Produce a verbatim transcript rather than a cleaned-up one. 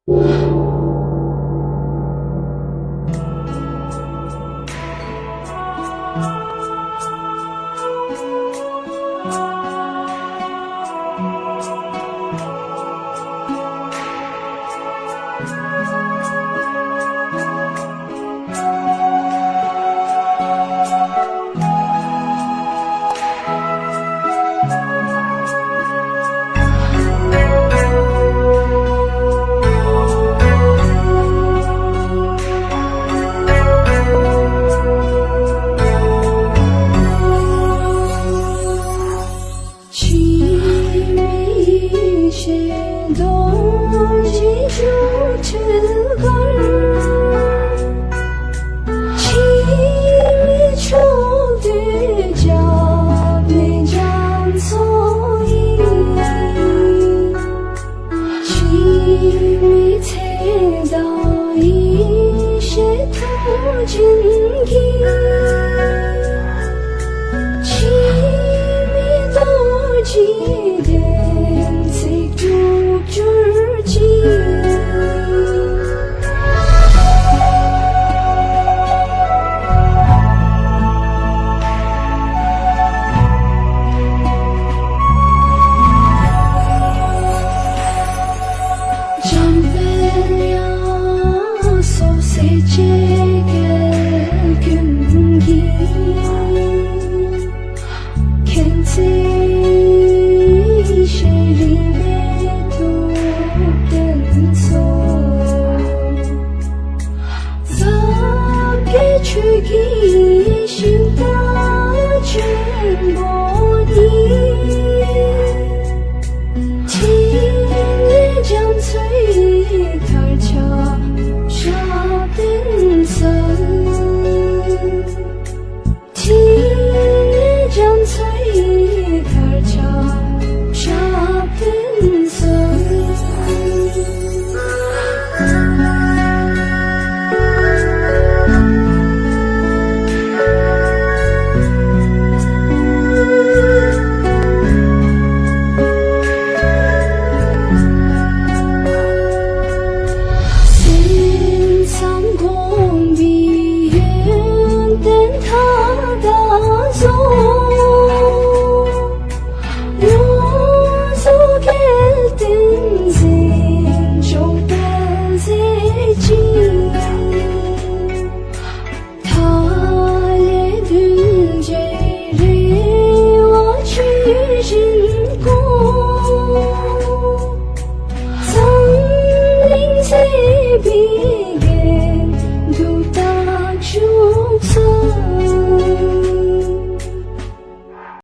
འཆི་མེད་ཡེ་ཤེས་རྡོ་རྗེ་སྤྱོད་འཕྲུལ་གར། འཆི་མེད་མཆོག་ཏུ་སྐྱབས་གནས་རྒྱ་མཚོ་ཡི། འཆི་མེད་ཚེ་དང་ཡེ་ཤེས་ཐུགས་རྒྱུད་ཀྱི། འཆི་མེད་རྡོ་རྗེའི་བདེན་ཚིག་འགྲུབ་གྱུར་ཅིག། འཇམ་དཔལ་དབྱངས་སོགས་སྲས་བཅས་དགེ་ཀུན་གྱི། མཁྱེན་བརྩེ་ཡེ་ཤེས་རིག་པའི་ཐུགས་རྟེན་སོགས། ཟབ་རྒྱས་ཆོས་ཀྱི་ཞིང་རྟ་ཆེན་པོ་ནི། ཕྲིན་ལས་རྒྱ་མཚོའི་དར་ཆ་ཞབས་བརྟན་གསལ། ཕྲིན་ལས་རྒྱ་མཚོའི་དར་ཆ་ཞབས་བརྟན་གསལ། སེམས་ཙམ་དགོངས་པའི་ཡོན་ཏན་མཐའ་དག་རྫོགས། བློ་རྫོགས་སྐལ་ལྡན་འཛིན་སྐྱོང་རྟེན་གཟིགས་ཅིང་། མཐའ་ཀླས་གདུལ་བྱའི་རེ་བ་ཇི་བཞིན་སྐོང་། འཛམ་གླིང་མཛེས་པའི་རྒྱན་དུ་རྟག་བཞུགས་སོ།